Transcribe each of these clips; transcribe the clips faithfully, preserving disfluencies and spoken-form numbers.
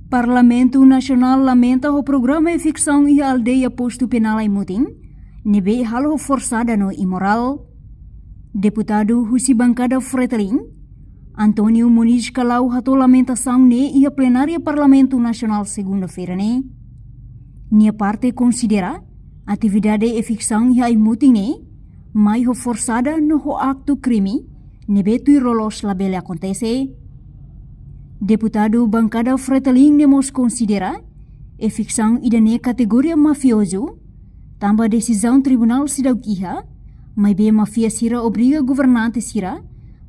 Parlamentu Nasionál lamenta ho programa eviksaun iha aldeia Postu Penál Aimutin, ne'ebé halo ho forsada no imorál. Deputadu husi bankada Fretilin, António Moniz Kalau hato'o lamentasaun ne'e iha plenária Parlamentu Nasionál segunda-feira ne'e. Nia parte konsidera atividade eviksaun iha Aimutin ne'e mai ho forsada no ho aktu krime, ne'ebé tuir loloos labele akontese. Deputadu bankada Fretilin ne'e mós konsidera eviksaun ida-ne'e kategoria mafiozu, tanba desizaun tribunál seidauk iha, maibé máfia sira obriga governante sira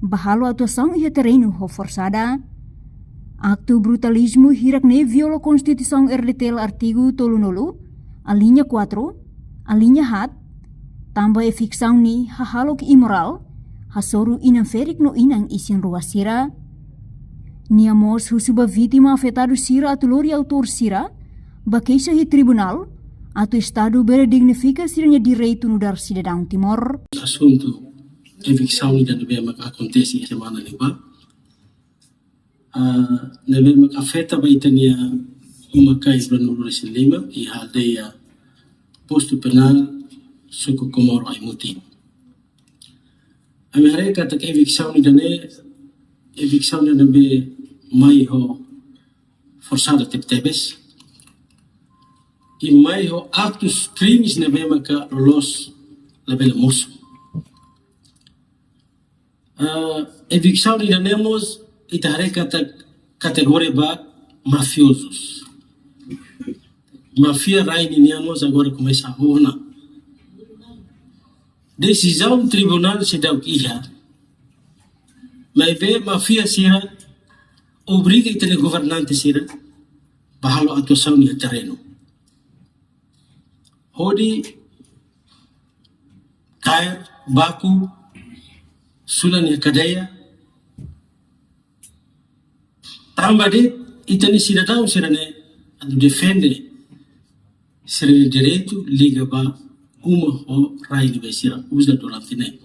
ba halo atuasaun iha terrenu ho forsada. Aktu brutalizmu hirak-ne'e viola Konstituisaun R D T L artigu tolunulu, alínea quatro, alínea haat, tanba eviksaun ne'e hahalok imorál, hasoru inan ferik no inan isin-rua sira. Nia mós husu ba vítima afetadu sira atu lori autór sira ba keixa iha tribunál, atu Estadu bele dignifika sira-nia direitu nu'udar sidadaun Timor. Asuntu eviksaun ida ne'ebé maka akontese semana ne'ebá. Ah, ne'ebé maka afeta ba ita-nia uma-kain ruanulu-resin-lima iha aldeia Postu Penál, suku Comoro Aimutin. Ami haree katak eviksaun ida-ne'e, eviksaun ida ne'ebé mai ho forsada tebetebes. I mai ho aktus krimes ne'ebé maka loloos labele mosu. Ah, eviksaun ida-ne'e mós ita haree katak kategoria ba mafiozus. Máfia rai ninian mós agora komesa ona. Desizaun tribunál seidauk iha, maibé máfia sira obriga ita-nia governante sira ba halo atuasaun iha terrenu, hodi kaer, baku, sula iha kadeia. Tanba de'it ita-nia sidadaun sira-ne'e atu defende sira-nia direitu liga ba uma ho rai ne'ebé sira uza durante ne'e.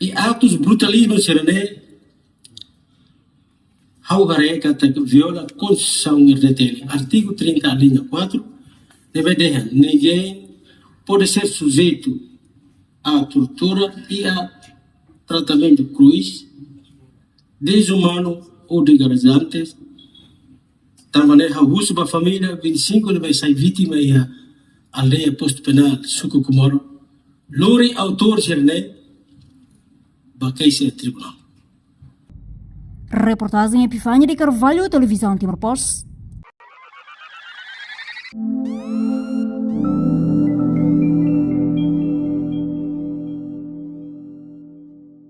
I aktus brutalizmu sira-ne'e, ha'u haree katak viola Konstituisaun R D T L, artigu trinta, alínea quatro, ne'ebé dehan: ninguém pode ser sujeito à tortura e a tratamentos cruéis, desumanos ou degradantes. Tanba ne'e ha'u husu ba família vinte e cinco ne'ebé sai vítima iha aldeia Postu Penál, suku Comoro, lori autór sira-ne'e ba keixa tribunál. Reportajen Epifania de Carvalho, Televizaun Timor Post.